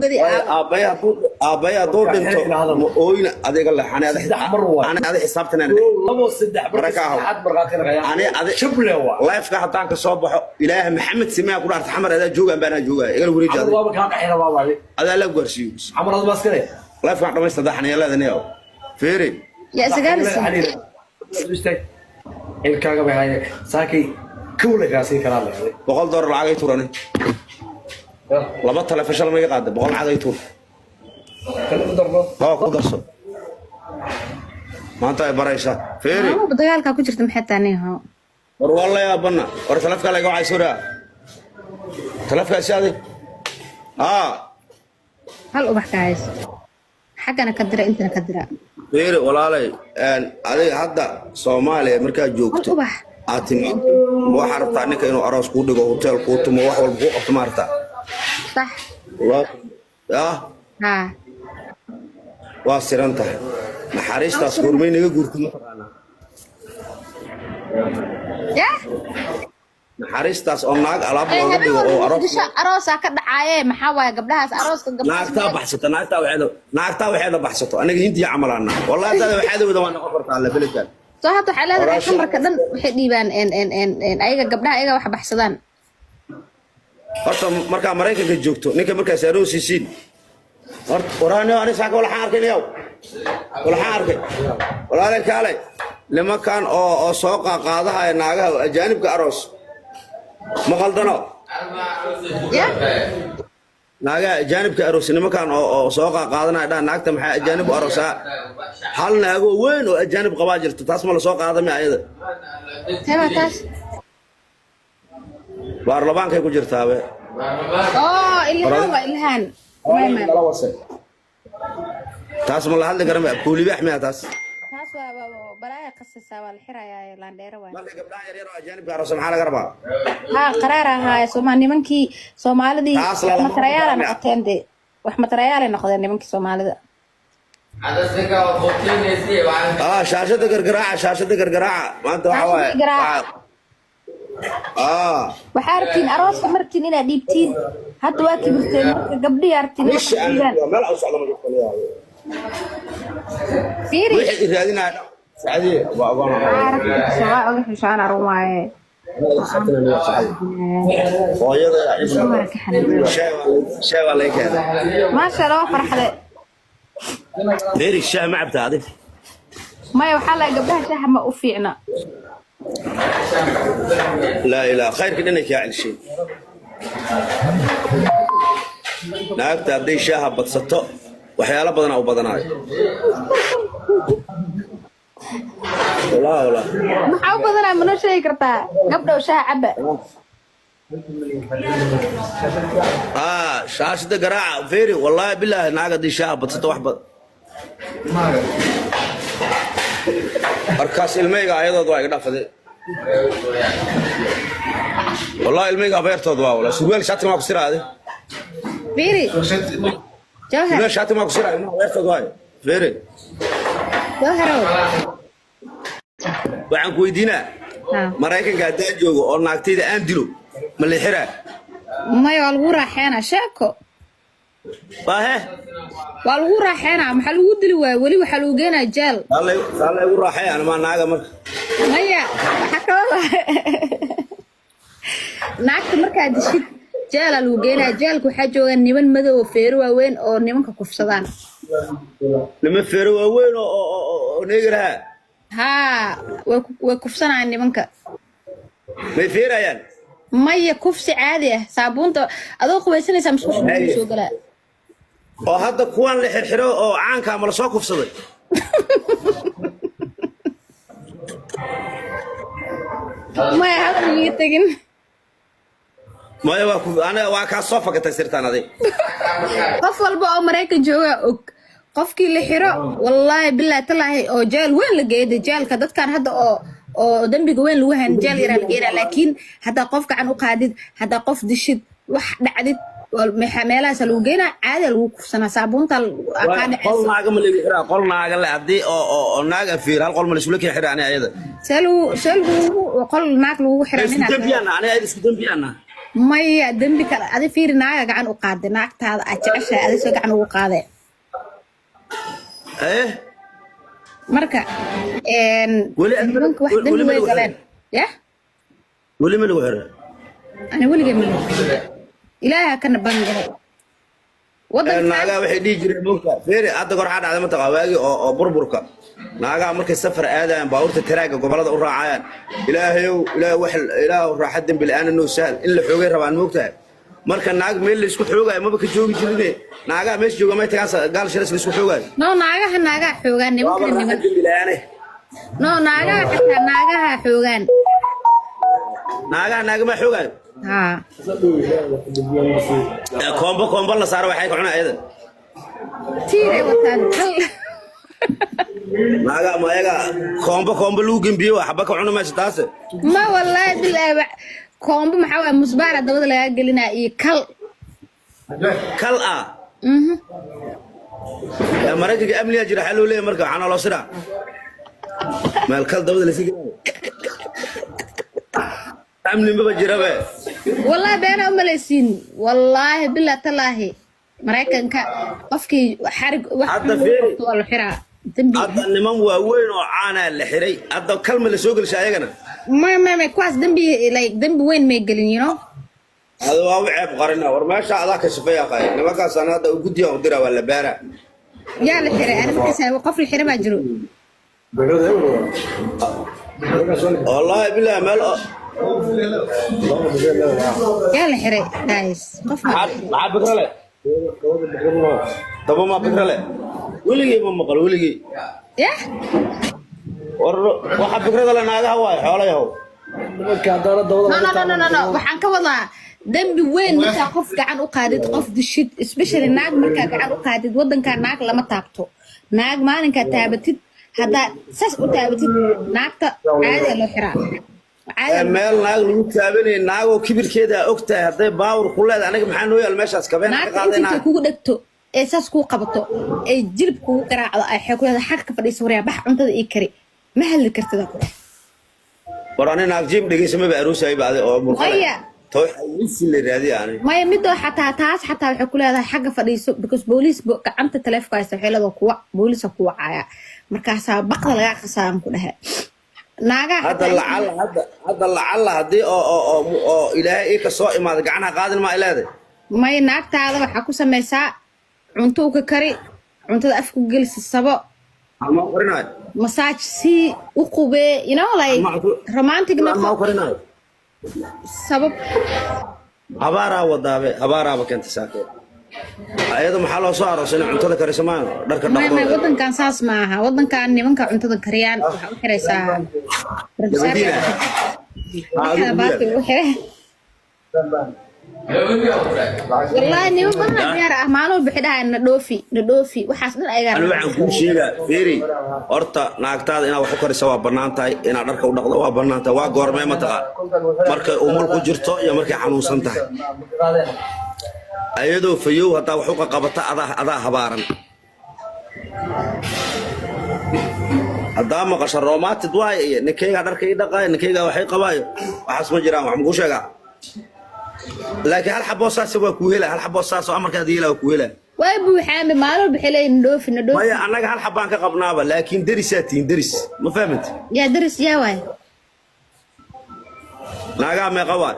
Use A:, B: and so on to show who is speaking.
A: gadi.
B: Aabbay hadduu, aabbay hadduu dhinto, ma ooyna adiga leh ani ada.
C: Saddex mar waay.
B: Ani ada xisaabtanaan.
C: Kow, labo, saddex. Marka
B: Baraka ahow.
C: saddexaad markhaati naqaya.
B: Ani adi
C: Shible waa.
B: Lifeka haddaan ka soo baxo, Ilaaha Maxamed simaa ku dhaarta, Xamar adaa joogaan baanaa joogaya, igala wareeji.
C: Camar
B: adiga
C: waaba kaa qaxina waa waaye.
B: Adaa la gaarsiiyo.
C: Camar adma askare.
B: Lifekaan dhamaysta daxaniya leedahay, feere.
A: Yaa isagaalisa.
C: Istaag. Ilkaaga bay haye. Saakay kowla kaa sii karaa leeday.
B: $100 lacagay turani, laba taleefon ma iga qaada, 100 lacagay tur.
C: Kala ku darno.
B: Haa, ku darso, maanta ay baraysaa, feere.
A: Maamaba dagaalkaa ku jirta, maxay tahay nin ho?
B: War waa la yaabana, war taleefka laga wacay suraa, taleefkaasi adig aa.
A: Hal ubax ka hayso, xaggana ka dira, intana ka dira.
B: Feere walaalay, adiga hadda Soomaaliya markaad
A: Hal
B: joogto
A: ubax.
B: aad timaado, ma waxaa rabtaa ninka inuu aroos kuu dhigo, hotel kuu tumo, wax walba kuu qabto, ma rabtaa?
A: Sax.
B: Ah.
A: Haa.
B: Waa siran tahay, naxariistaas goormay naga guurto, mataqaanaa?
A: Ya.
B: Naxariistaas oo naag alaab
A: Ee,
B: looga
A: habeen
B: dhigo oo
A: walba
B: aroos.
A: Muqdisho aroosaa ka dhacaaye, maxaa waaye gabdhahaas arooska gabdhahaas?
B: Naagtaa baxsato, naagtaa waxeeda, naagtaa waxeeda baxsato. Aniga Hindiya camalaana, wallahi haddaada waxeeda wada waa noqon kartaa alle beledkan.
A: Soo hadda waxaa leedahay xamarka dhan waxay dhiibaan en en en en ayaga gabdhaha, ayaga wax baxsadaan.
B: Horta markaa Maraykanka joogto, ninka markaas aroosiisiin, horta waraaniyo ani saaka walaxaan arkay, niyow walaxaan arkay, walaalay kaalay, nimankan oo soo qaaqaadahaya naagaha oo ajaanibka aroos, ma qaldano?
A: Ya.
B: Naagaha ajaanibka aroos, nimankan oo soo qaaqaadanaya, dhaa naagta maxaa ajaanib u aroosaa? Hal naago weyn oo ajaanib qabaa jirta, taas ma la soo qaadami ayada?
A: Teebaa taas?
B: Baarlamaankay ku jirtaabe.
A: Oo Ilhaan, waa Ilhaan. May.
B: Taas ma la hadli kara? Kuulibaax miya taas?
A: Taas waa balaaya qasaysaa, waa la xirayaa, laandheere waay.
B: Marka gabdhaha yaryar oo ajaanibka aroosa maxaa laga rabaa?
A: Haa, qaraar ahaaya Sooma nimankii Soomaalidii.
B: Taas
A: wax
B: lalama
A: matarayaala
B: fahmi.
A: Noqoteen de, wax matarayaalay noqdeen nimankii Soomaalida.
B: Ah, shaashada gargaraaca, shaashada gargaraaca maanta waxa waaye.
A: Shaashada garaaca.
B: Ah.
A: Waxaa rabtiin arooska martiin inaad dhiibtiin, hadda waa kibirteen, marka gabdhihii artiin inaad
B: Meesha aan
A: dhiibaan.
B: Meel aan socdo ma jirto.
A: Fiiri.
B: Wixii raadinaya sacadii waa ogaan.
A: Waa oga xishaan, arun waaye.
B: Hooyada.
A: Dumar ka xanaaqsan.
B: Shaah waa laga keenay.
A: Maasha Allah, waa farxade.
B: Beeri, shaah ma cabtaa adig?
A: Maya, waxaa laga gabdhaha shaaha ma u fiicna.
B: Laa ilaa khayrka dhanay kaa celshay. Naagta hadday shaaha badsato, waxyaalo badanaa u badanaayo, wallah wallah.
A: Maxaa u badanaa, ma noo sheegi kartaa? Gabdhow, shaaha caba.
B: Ah, shaashada garaaca. Feeri, wallahi bilaahi, naag haddii shaaha badsato wax badan. Markaas ilmeyga ayadood waa iga dhaafade, wallahi ilmeyga habeertood waa, wallah surwaal shaati maa ku siraade.
A: Fiiri Jawhar.
B: Surwaal shaati maa ku siraa, ilmaha habeertood waayo, feeri.
A: Jawharow.
B: Waxaan ku weydiinaa, Maraykanka haddaan joogo oo naagtayda aan dilo, ma la xiraa?
A: Maya, waa lagu raaxeynaa sheeko.
B: Waahe.
A: Waa lagu raaxeynaa, maxaa lagu dili waaya? Weli waxaa lagu geenaa jeel.
B: Saa la igu raaxay, anmaa naaga marka.
A: Maya, waxaa kaloo naagta markaad dishid jeelaa lagu geenaa. Jeelka waxaa jooga niman madow oo feero waaweyn oo nimanka kufsadaan.
B: Nima feero waaweyn oo neegaraha?
A: Haa, way kufsanayaan nimanka.
B: May feerayaan?
A: Maya, kufsi caadi ah, saabuunta adoo qubaysanaysaa musqusha lagu soo galaa.
B: Oo hadda kuwan la xirxiro oo caanka ma la soo kufsaday?
A: Maya, hadal iga tegin.
B: Maya, waa ku aniga waa kaa soo fakatay sirtaan adig.
A: Qof walba oo Maraykan jooga og, qofkii la xiro, wallaahi bilaahi talaahi, oo jeel weyn la geeyay. Dee jeelka dadkan hadda oo dembiga weyn lagu hayn, jeel yaraa la geynaa, laakiin haddaa qof gacan u qaadid, haddaa qof dishid, wax dhacdid, meelahaasa lagu geynaa, caadi lagu kufsanaa, saabuunta kaa
B: Qol
A: dhacaysa.
B: Naaga ma lagu xiraa? Qol naaga le haddii oo naaga fiir, hal qol ma la isula keen xiraa ani ayada?
A: See lagu qol naag lagugu xiraa?
B: Isku
A: Ninaa
B: dembiyaana, ani ayada isku dembiyaana.
A: Maya, dembi kale adi fiiri, naaga gacan u qaaday, naagtaada aad jeceshahay adi soo gacan ugu qaadee.
B: Eh.
A: Marka
B: Weli
A: nimanka wax
B: weli
A: dembi
B: ma
A: way
B: lagu
A: galeen
B: xiray?
A: Yah.
B: Weli ma lagu xiray?
A: Ani weligay ma lagu xirin. Ilaahay ha kana bangahay waddankan.
B: Naagaha waxay dhihi jireen, moogta, feeri hadda kor waxaa dhacday, mataqaa, waagii oo burburka, naagaha markay safar aadayaan, baabuurta taraaga gobolada u raacayaan, "Ilaahayow, ilaah wax, ilaahu raaxa dembi la'aana noo sahal," in la xoogay rabaan, moogtahay. Marka naag meel la isku xoogaayo maba ka joogi jirine. Naagaha meesha jooga may tagaan gaal shiras la isku xoogaayo.
A: No, naagaha naagaha xoogaan.
B: Waaba
A: nimankana
B: raaxa
A: niman
B: dembi la'aane.
A: No, naagaha xataa naagaha xoogaan.
B: Naagaha naagama xoogaayo.
A: Haa.
B: Koombo koombo la saaro waxay ka cunaa ayada.
A: Tiiray wataan hal.
B: Naagaha ma ayaga koombo koombo lagu gembiye waa xaba ka cuna meesha taase.
A: Ma, wallaahi bilaahi, koombo maxaa waaya, musbaara dabada lagaa gelinaa iyo kal.
B: Kal ah.
A: Mhm.
B: Maraykanka amnigaa jira, waxaa loo leeyahay marka waxaa naloo siraa meel kal dabada laysa gelaayo, amni maba jirabe.
A: Wallaahi beenaa u malaysiin, wallaahi bilaa talaahi, Maraykanka qofkii xarig wax
B: Hadda
A: xun lagu
B: fiiri.
A: qabto waa la xiraa dembi.
B: Hadda niman waaweyn oo caanaa la xiray, hadda kalma la soo gelisha ayagana.
A: May, kuwaas dembi, like, dembi weyn may gelin.
B: Hada waa u ceeb qarina. War meesha adaa ka shafeeya qay nimankaasaan hadda guddiga u dira, waa la baaraa.
A: Yaa la xiray? Ani markaas qof la xiray baa jiro.
B: Wallaahi bilahi meel
A: Yaa la xiray, guys? Qof
B: maxaa maxaa bikra leh daba maa bikra leh? Weligey ma maqal, weligey.
A: Yah.
B: War waxa bikrada le naagaha waayo, xoola yahow.
A: No, no, no, no, no, no, waxaan ka wadaa dembi weyn markaa qof gacan u qaadid, qof dishid, especially naag markaa gacan u qaadid. Wadankaa naag lama taabto. Naag maalinkaa taabatid, haddaa saas u taabatid naagta, caadiya loo xiraa. Caadiya.
B: Meel naag lagu taabanaya, naagoo kibirkeeda og tahay, hadday baawur ku leedahay, aniga maxaa noo yaal meeshaas kabeen ka
A: Naagta
B: qaadaynaa?
A: Intay kugu dhegto ee saas kuu qabato ee jilib kugu garaacdo, ay waxay ku leedahay, "Xagga ka fadhiisa, waryaa, bax, cuntada ii kari." Ma hadli kartid ku dheh.
B: War ani naag jiim dhegeysamaba aroosayba adi oo murqale.
A: Maya.
B: Tawxiisi la raadiya ani.
A: Maya, midoo xataa taas xataa waxay ku leedahay, "Xagga fadhiiso," because booliis gacanta taleefonka haysta, waxay leedahay kuwa booliisa ku wacaya, markaasaa baqda lagaa qasaan ku dhehe naagaha.
B: Hadda
A: xataa
B: lacalla hadda lacalla haddii oo Ilaahay ii ka soo imaada, gacanaha qaadin maa ileeday.
A: Maya, naagtaada waxaa ku samaysaa cunto u ka kari, cuntada afku gelisa, sabo.
B: Ama qarinayo.
A: Massage sii, u qubee, like romantic
B: ma
A: noqo.
B: Qarinayo.
A: Sabab.
B: Habaaraa wadaabe, habaaraaba keentay saakee. Ayada maxaa loo soo aroosay? Inay cuntada kariso maayo, dharka
A: Maya,
B: dhaqdo.
A: Wadankan saas ma aha. Wadankan nimanka cuntada kariyaan, waxaa u xiraysaa
B: Gabadhiina.
A: Markaa baati ugu xire. Wallaahi niman badan diyaar ah, maalin walba waxay dhahaan, "Na dhoofi, na dhoofi." Waxaas dhan ayagaa.
B: Ani waxaan kuu sheegaa, fiiri, horta naagtaada inaad wax u karisa waa bannaan tahay, inaad dharka u dhaqdo waa bannaan tahay. Waa goormee, mataqaan? Markay umul ku jirto iyo markay xanuunsan tahay. Ayadoo fayow haddaa wax u qaqabata, adaa habaaran. Haddaa maqasho romantic waay iyo ninkaygaa dharka ii dhaqaayo, ninkaygaa waxay qabaayo, waxaas ma jiraan. Wax makuu sheegaa, laakiin hal xaboo saasa waa kuu hela, hal xaboo saas oo amarkaad yeela waa kuu hela.
A: Way buuxaanbe, maalin walba waxay leeyihin, "Na dhoofi, na dhoofi."
B: Maya, annaga hal xabaan ka qabnaaba, laakiin derisaa tihiin, deris ma fahmint.
A: Yaa deris? Yaa waay?
B: Naagaha meeqa waay?